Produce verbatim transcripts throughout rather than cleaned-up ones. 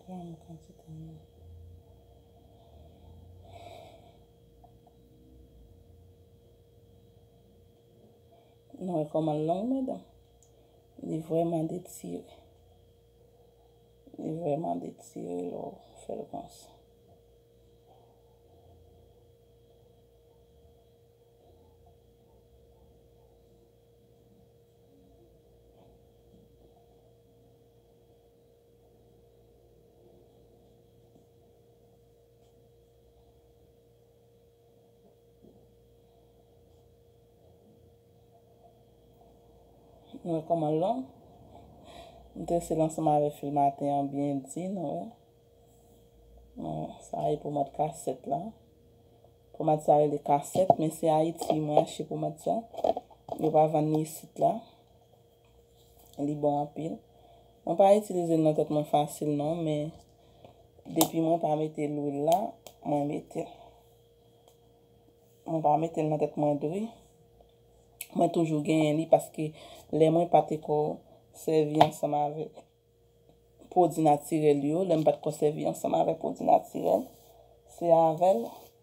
Gade kantite moun. Nou wè kòman l long, medam? Li vrèman detire. Li vrèman detire lè w fè l konsa. Nou wè kòman l long? M trese l ansanm avèk fil maten an byen di, nou wè. Nou wè, sa e pomad kasèt la. Pomad sa rele kasèt, men se Ayiti mwen achte pomad sa. Yo pa vann li isit la. Li bon anpil. Mwen pa itilize l nan tèt mwen fasil non, men depi mwen pa mete lwil la, mwen mete l. Mwen pa mete l nan tèt mwen dwe. Mwen toujou genyen li paske lè mwen pa te ko sèvi ansanm avèk pwodui natirèl yo, lè m pa t ko sèvi ansanm avèk pwodui natirèl, se avè l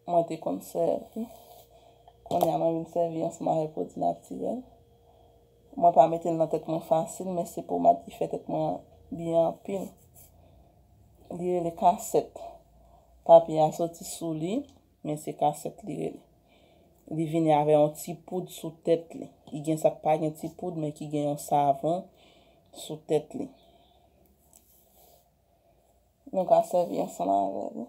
mwen te konn sèvi. Kounye a mwen vin sèvi ansanm avèk pwodui natirèl. Mwen pa mete l nan tèt mwen fasil, men se pomad ki fè tèt mwen byen anpil. Li rele kasèt. Papye a soti sou li, men se kasèt li rele. Li vini avè yon ti poud sou tèt li. Li gen sa k pa gen ti poud, men ki gen yon savon sou tèt li. Nou ka sèvi ansanm avè li.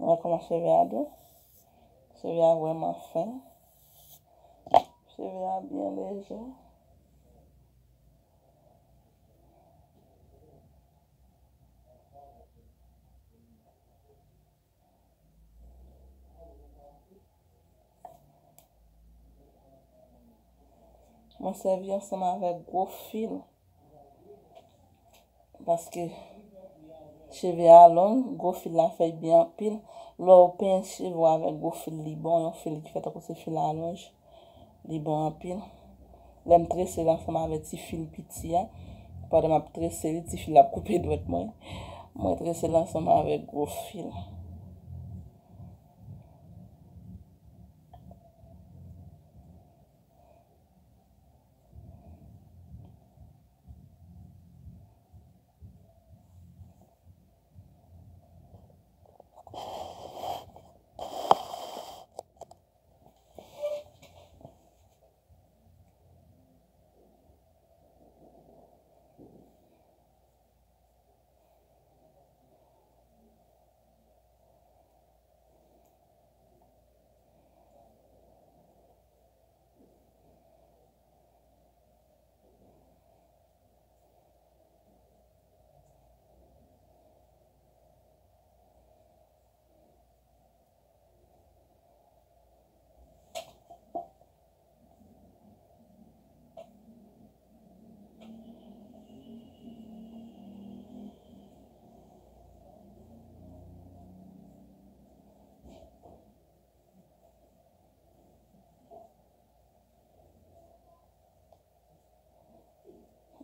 Wè kòman cheve a dou. Cheve a vrèman fen. Cheve a byen lejè. Mwen sèvi ansanm avèk gwo fil. Paske cheve a long, gwo fil la fè l byen anpil. Lè w penyen cheve w avèk gwo fil, li bon, yon fil ki fè tankou se fil alonj. Li bon anpil. Lè m trese l ansanm avèk ti fil piti a, pandan m ap trese li, ti fil la ap koupe dwèt mwen. Mwen trese l ansanm avèk gwo fil.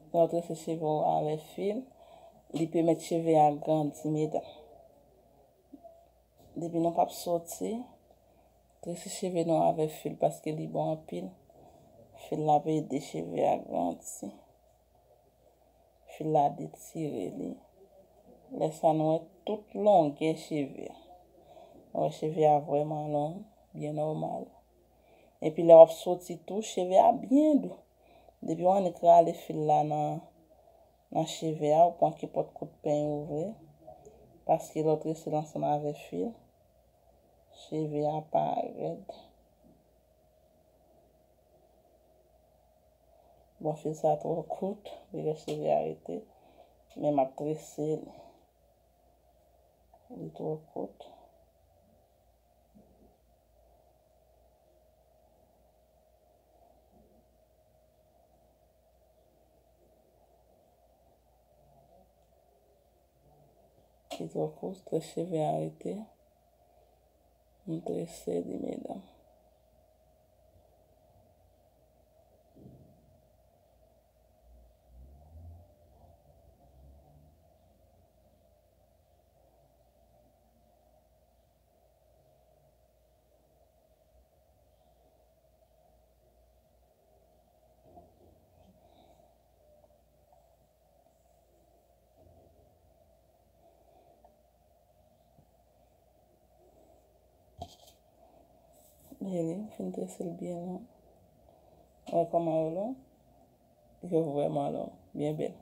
Lè w trese cheve w avè fil, li pèmèt cheve a grandi, medam. Depi nou p ap soti, trese cheve nou avè fil paske li bon anpil. Fil la ap ede cheve a grandi. Fil la detire li. Lè sa nou wè tout longè cheve a. Nou wè cheve a vrèman long, byen nòmal. Epi lè w ap soti tou, cheve a byen dou. Depi w annik rale fil la nan, nan cheve a, ou pran kenpòt kout peny ou vle. Paske lè w trese l ansanm avè fil, cheve a pa rèd. Bon, fil sa twò kout, li lè cheve a rete. Men m ap trese li. Li twò kout. Li twò kout, trese cheve a rete. M trese li, medam. Vini, m fin trese l byen long. Wè kòman yo long? Yo vrèman long, byen bèl.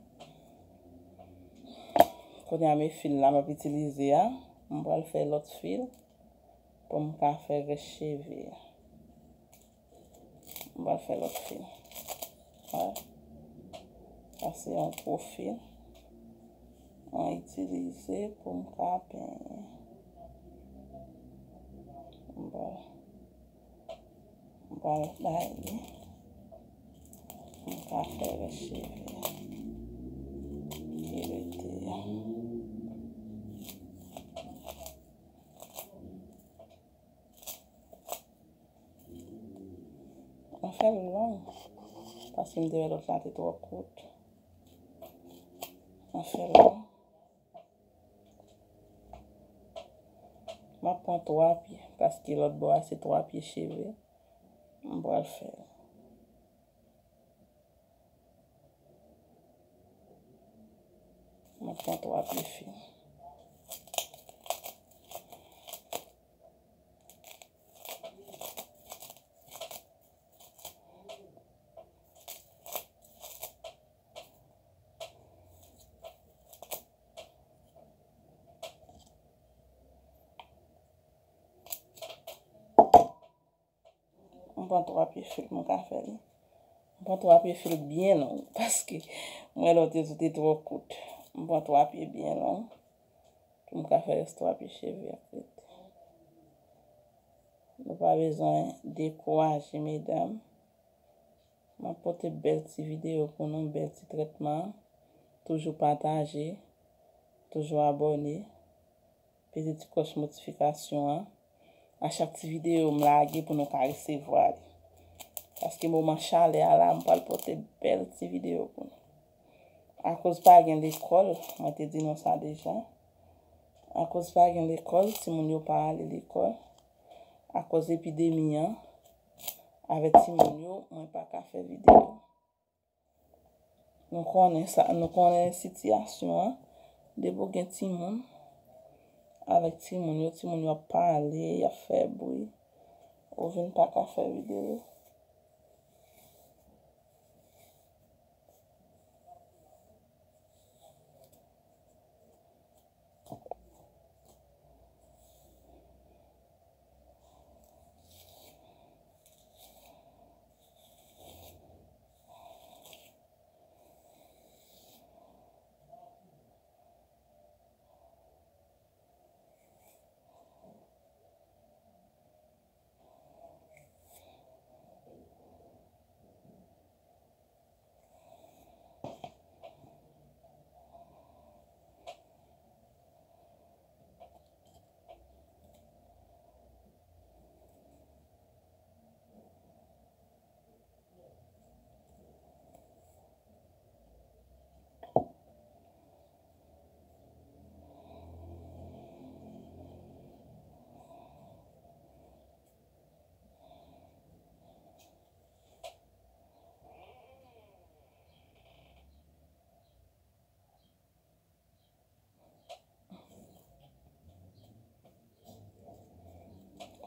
Kounye a, men fil la m ap itilize a, m pral fè lòt fil pou m ka fè rès cheve a. M pral fè lòt fil. Wè. Sa se yon gwo fil mwen itilize pou m ka penyen. M pral, m pral bay li pou m ka fè rès cheve ki rete a. Mwen fè l long, paske m te wè lòt la te twò kout. Mwen fè l long. M ap pran twa pye, paske lòt bò a se twa pye cheve. M pral fè l. Mwen pran twa pye fil. M pran twa pye fil, mwen ka fè li. M pran twa pye fil byen long, paske mwen lòt yo te twò kout. M pran twa pye byen long, pou m ka fè rès twa pye cheve a ret. Nou pa bezwen dekouraje, medam. M ap pote bèl ti videyo pou nou, bèl ti trètman. Toujou pataje, toujou abòne. Peze ti klòch notifikasyon an. A chak ti videyo m lage pou nou ka resevwa li. Paske moman chalè a la, m pral pote bèl ti videyo pou nou. Akoz pa gen lekòl, mwen te di nou sa deja. Akoz pa gen lekòl, timoun yo pa ale lekòl. Akoz epidemi an, avè timoun yo, mwen pa ka fè videyo. Nou konnen sa, nou konnen sitiyasyon an. Depi w gen timoun, avèk timoun yo, timoun yo ap pale, y ap fè bri. Ou vin pa ka fè videyo.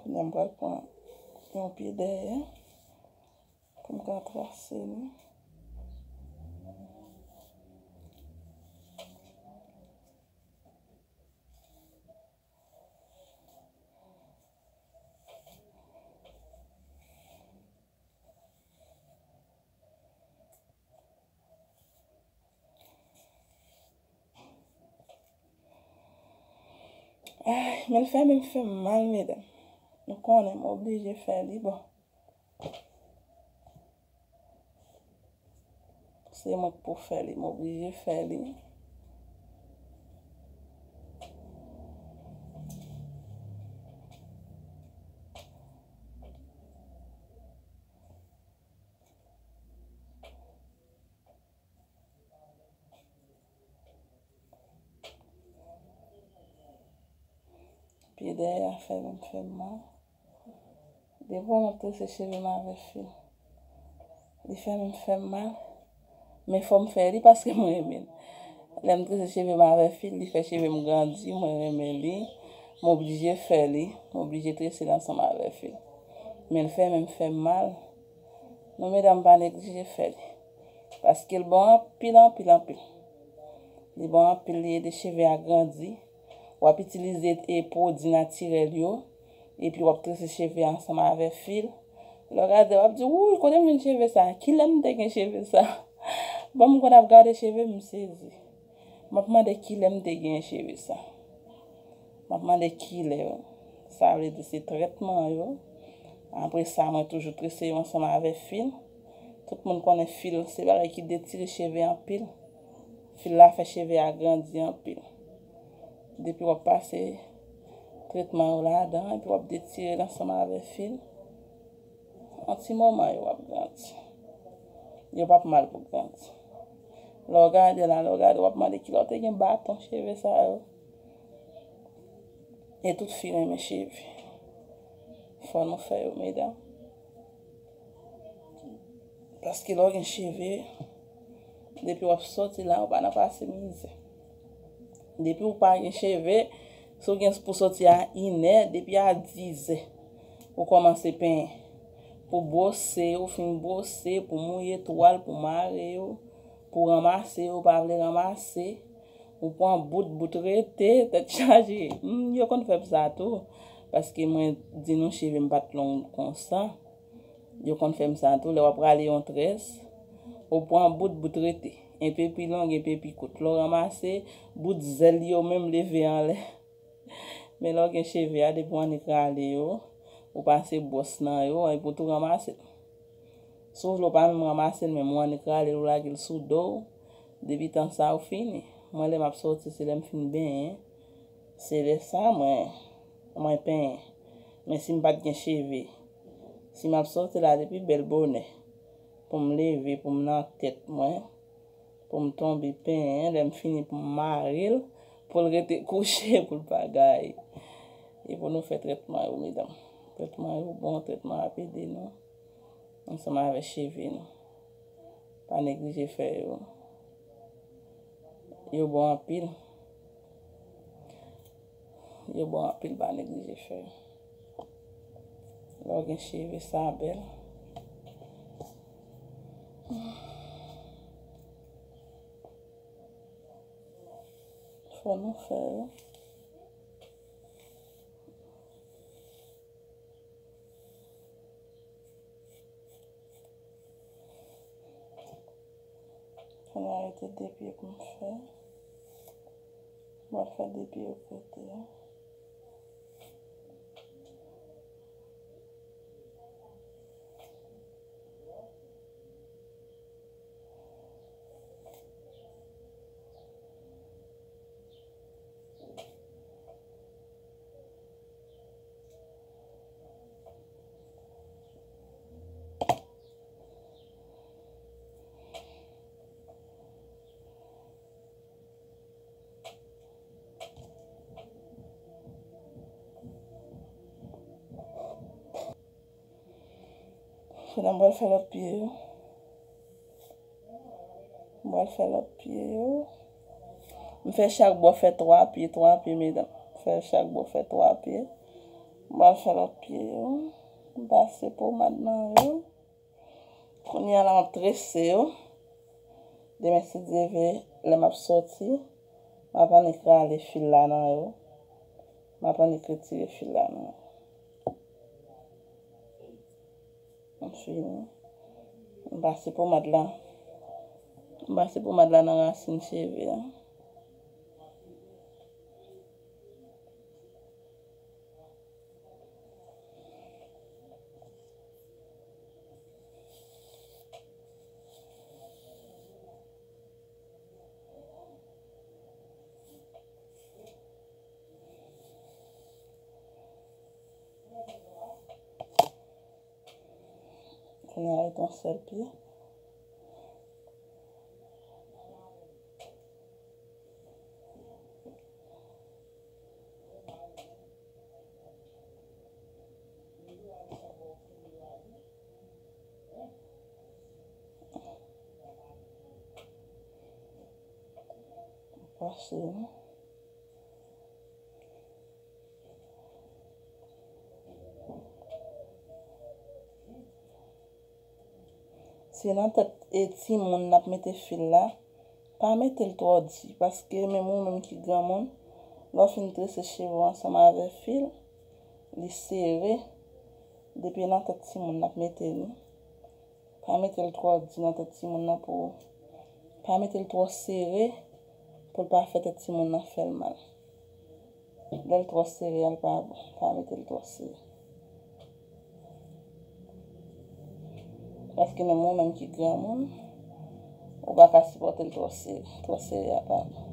Kounye a m pral pran yon pye dèyè pou m ka trase li. Ay, men l fè menm fè m mal, medam. Nou konnen m oblije fè li, bon. Se mwen k pou fè li, m oblije fè li. Pye dèyè a fè menm fè m mal. Depi w wè m ap trese cheve m avè fil, li fè menm fè m mal. Men fò m fè li paske mwen renmen l. Lè m trese cheve m avè fil, li fè cheve m grandi, mwen renmen li. M oblije fè li, m oblije trese l ansanm avè fil. Men l fè menm fè m mal. Non, medam, pa neglije fè li. Paske l bon anpil, anpil, anpil. Li bon anpil, li ede cheve a grandi. W ap itilize, e, pwodui natirèl yo, epi w ap trese cheve ansanm avè fil. Lè w gade, w ap di, "Wouy, kote m jwenn cheve sa? Kilè m te gen cheve sa?" Bon, m konn ap gade cheve m, m sezi. M ap mande kilè m te gen cheve sa. M ap mande kilè. Sa vle di se trètman yo. Apre sa, mwen toujou trese yo ansanm avè fil. Tout moun konnen fil se bagay ki detire cheve anpil. Fil la fè cheve a grandi anpil. Depi w ap pase tretman yo ladan, epi w ap detire l ansanm avè fil, an ti moman yo ap grandi. Yo p ap mal pou grandi. Lè w gade la, lè w gade, w ap mande kilè w te gen baton cheve sa yo. E tout fi renmen cheve. Fò nou fè yo, medam. Paske lè w gen cheve, depi w ap soti la, ou pa nan pase mizè. Depi w pa gen cheve, si w gen pou soti a inè, depi a dizè, ou kòmanse penyen. Pou bwose yo, fin bwose, pou mouye twal, pou mare yo, pou ranmase yo, pa vle ranmase. Ou pran bout, bout rete, tèt chaje. Hmm, yo konn fè m sa tou. Paske mwen di nou cheve m pa t long konsa. Yo konn fè m sa tou. Lè w ap rale yon très, ou pran bout, bout rete. Enpe pi long, enpe pi kout. Lè w ranmase, bout zèl yo menm leve anlè. Men lè w gen cheve a, depi w annik rale yo, ou pase bwòs nan yo, epi w tou ranmase l. Si w vle w pa menm ranmase l, menm ou annik rale l, ou lage l sou do w. Depi tan sa, ou fini. Mwen, lè m ap soti, se lè m fin benyen. Se lè sa, mwen, mwen penyen. Men si m pa t gen cheve, si m ap soti la depi bèl bonè, pou m leve, pou m nan tèt mwen, pou m tonbe penyen, lè m fini pou m mare l, pou l rete kouche, pou l pa gaye. E pou nou fè trètman yo, medam. Trètman yo bon, trètman ap ede nou ansanm avè cheve nou. Pa neglije fè yo. Yo bon anpil. Yo bon anpil, pa neglije fè. Lè w gen cheve, sa bèl. Fò nou fè yo. Fò nou arete de pye pou m fè. Mwen fè de pye yo kote a. Kounye a m pral fè lòt pye yo. M pral fè lòt pye yo. M fè chak bò fè twa pye, twa pye, medam. M fè chak bò fè twa pye. M pral fè lòt pye yo. M pase pomad nan yo. Kounye a la, m ap trese yo. Demen, si Dye vle, lè m ap soti, m ap annik rale fil la nan yo. M ap annik retire fil la nan yo. M fini. M pase pomad la. M pase pomad la nan rasin cheve a. Kounye a, rete yon sèl pye. Fache, non. Se nan tèt e timoun n ap mete fil la. Pa mete l twò di, paske menm ou menm ki granmoun, lè w fin trese cheve w ansanm avè fil, li sere. Depi nan tèt timoun n ap mete li. Pa mete l twò di nan tèt timoun nan pou, pa mete l twò sere pou l pa fè tèt timoun nan fè l mal. Lè l twò sere a, l pa bon. Pa mete l twò sere. Paske menm ou menm ki granmoun, ou pa ka sipòte l twò sere. Twò sere a pa bon.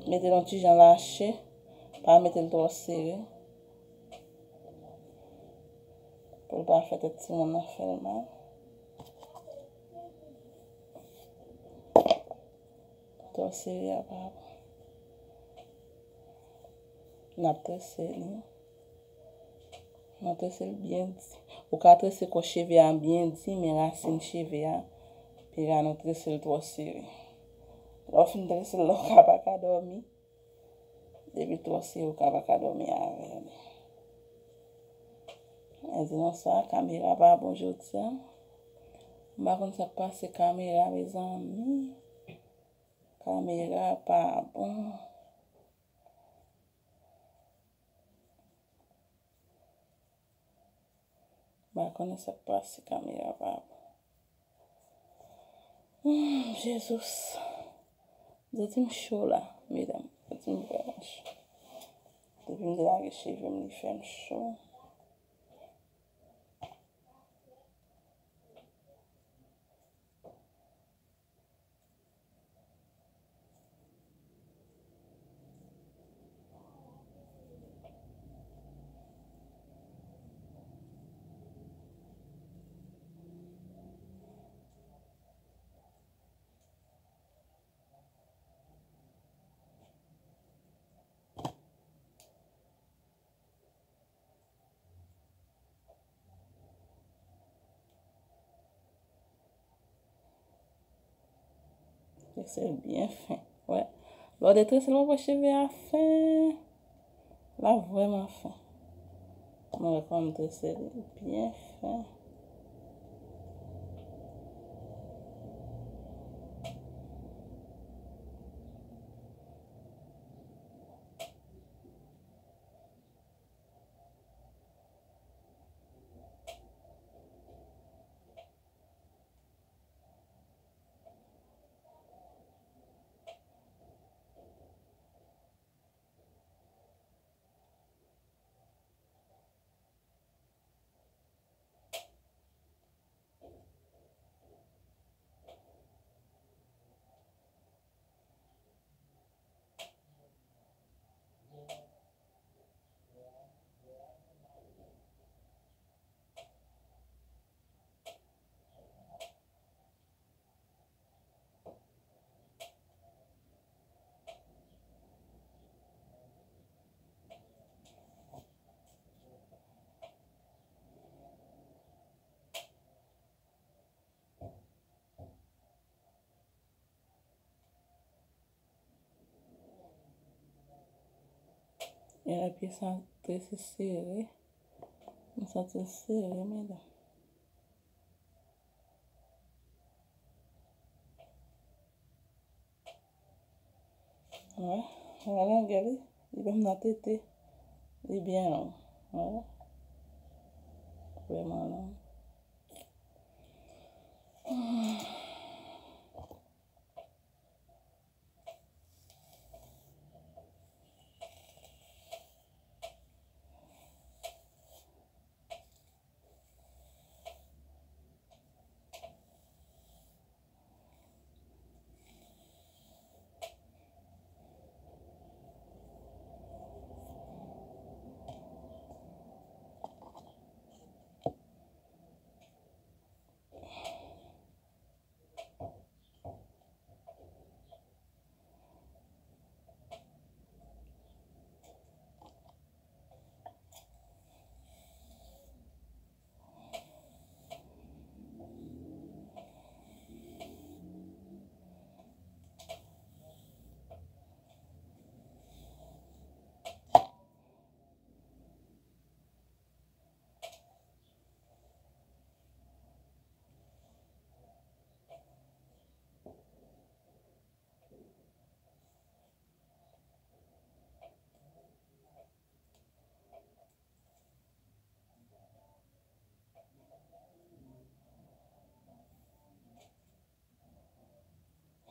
Mete l yon ti jan lache, pa mete l twò sere. Pou l pa fè tèt timoun nan fè l mal. Twò sere a pa bon. N ap trese li. N ap trese l byen di. Ou ka trese kò cheve a byen di, men rasin cheve a, piga nou trese l twò sere. Lè w fin trese l la, ou ka pa ka dòmi. Depi l twò sere, ou ka pa ka dòmi avè li. Mezanmi, sa, kamera pa bon jodi a. M pa konn sa k pase kamera, mezanmi. Kamera pa bon. M pa konnen sa k pase, kamera pa bon. Hmm, Jezi. M santi m cho la, medam. M santi m vrèman cho. Depi m delage cheve m, li fè m cho. Trese l byen fen. Wè. Lè w detrese l, w ap wè cheve a fen. L ap vrèman fen. Nou wè kòman m trese li byen fen. E la, pyès la trese sere. M santi l sere, medam. Wè, wè longè li. Li ban m nan tete. Li byen long. Wè. Vrèman long.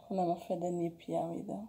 Kounye a m ap fè dènye pye a, medam.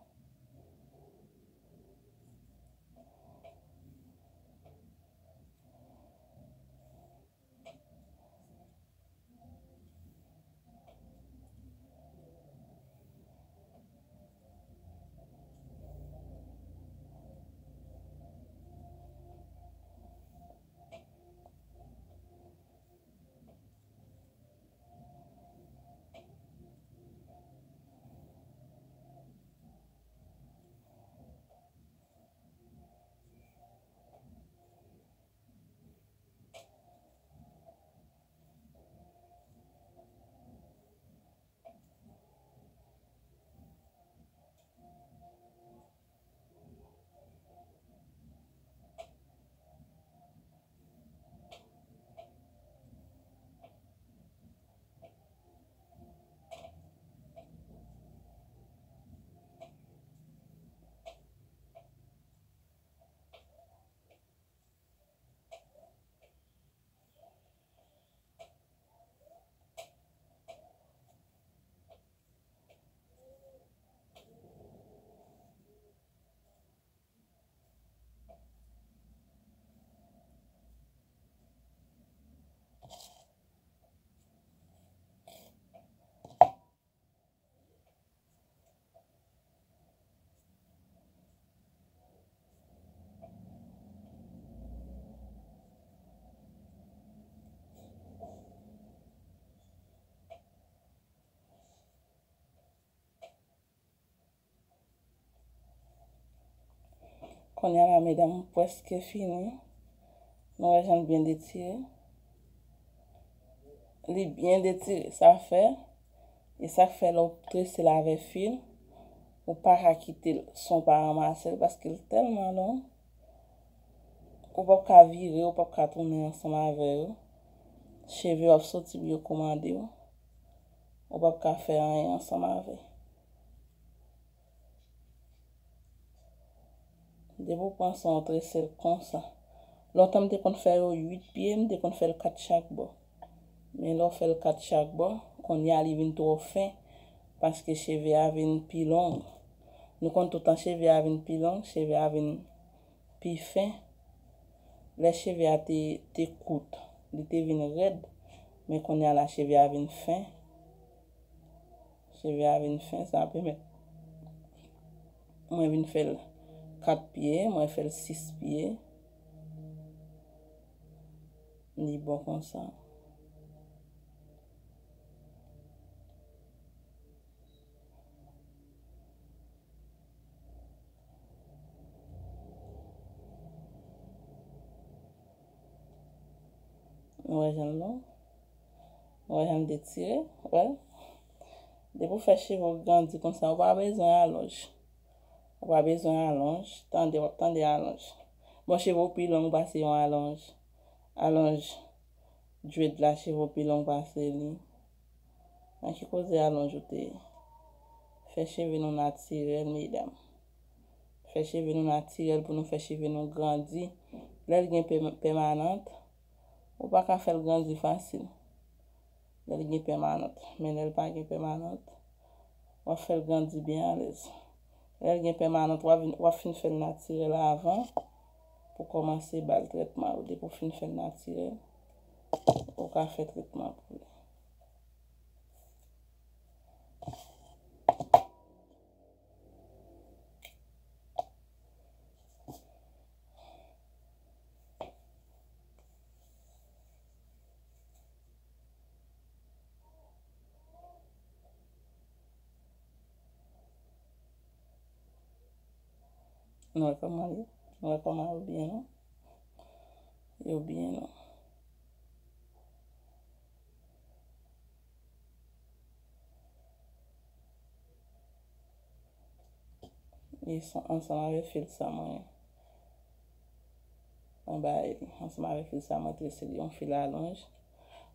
Kounye a la, medam, m prèske fini. Nou wè jan l byen detire. Li byen detire, sa fè, e sa k fè lè w trese l avè fil, ou pa ka kite l san w pa ranmase l, paske l tèlman long, ou p ap ka vire, ou p ap ka tounen ansanm avè yo. Cheve w ap soti pou yo komande w, ou p ap ka fè anyen ansanm avè. Depi w pran san w trese l konsa. Lontan m te konn fè yo uit pye, m te konn fè l kat chak bò. Men lè w fè l kat chak bò, kounye a li vin twò fen, paske cheve a vin pi long. Nou konn toutan cheve a vin pi long, cheve a vin pi fen. Lè cheve a te, te kout, li te vin rèd, men kounye a la cheve a vin fen. Cheve a vin fen, sa pèmèt mwen vin fè l kat pye, mwen fè l sis pye. Li bon konsa. Nou wè jan l long. Nou wè jan l detire. Wè. Depi w fè cheve w grandi konsa, ou pa bezwen alonj. Ou pa bezwen alonj. Tande, w ap tande alonj. Bon, cheve w pi long pase yon alonj. Alonj dread la, cheve w pi long pase li. Nan ki koze alonj ou te ye? Fè cheve nou natirèl, medam. Fè cheve nou natirèl pou nou fè cheve nou grandi. Lè l gen pè-, pèmanant, ou pa ka fè l grandi fasil. Lè l gen pèmanant. Men lè l pa gen pèmanant, w ap fè l grandi byen alèz. Lè l gen pèmanant, w ap vin, w ap fin fè l natirèl avan pou kòmanse ba l trètman yo. Depi w fin fè l natirèl, ou ka fè trètman pou li. Nou wè kòman yo, nou wè kòman yo byen long. Yo byen long. E san-, ansanm avèk fil sa mwen, mwen bay li. Ansanm avèk fil sa mwen trese li yon fil alonj.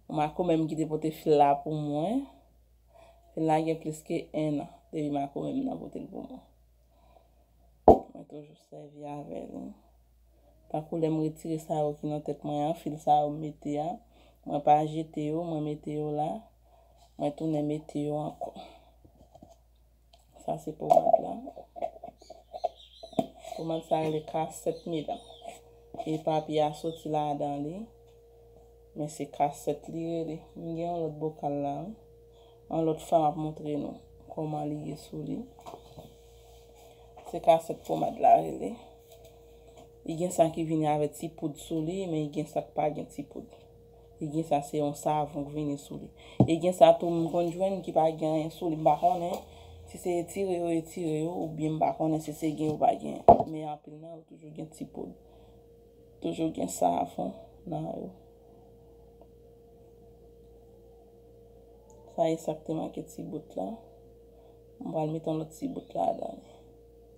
Makomè m ki te pote fil la pou mwen. Fil la gen plis ke en an depi makomè m nan pote l pou mwen. Mwen toujou sèvi avè li. Tankou lè m retire sa yo ki nan tèt mwen an, fil sa yo m mete a, mwen pa jete yo, mwen mete yo la, mwen tounen mete yo ankò. Sa se pomad la. Pomad sa rele kasèt, medam. E papye a soti ladan li. Men se kasèt li rele. M gen yon lòt bokal la, wi. Yon lòt fwa m ap montre nou kòman li ye sou li. Se kasèt pomad la rele. Li gen sa ki vini avèk ti poud sou li, men li gen sa k pa gen ti poud. Li gen sa se yon savon k vini sou li. Li gen sa tou m konn jwenn ki pa gen anyen sou li, m pa konnen si se etire yo etire yo, oubyen m pa konnen si se gen yo pa gen. Men anpil nan yo toujou gen ti poud. Toujou gen savon nan yo. Sa egzakteman ki ti bout la. M pral mete yon lòt ti bout ladan li.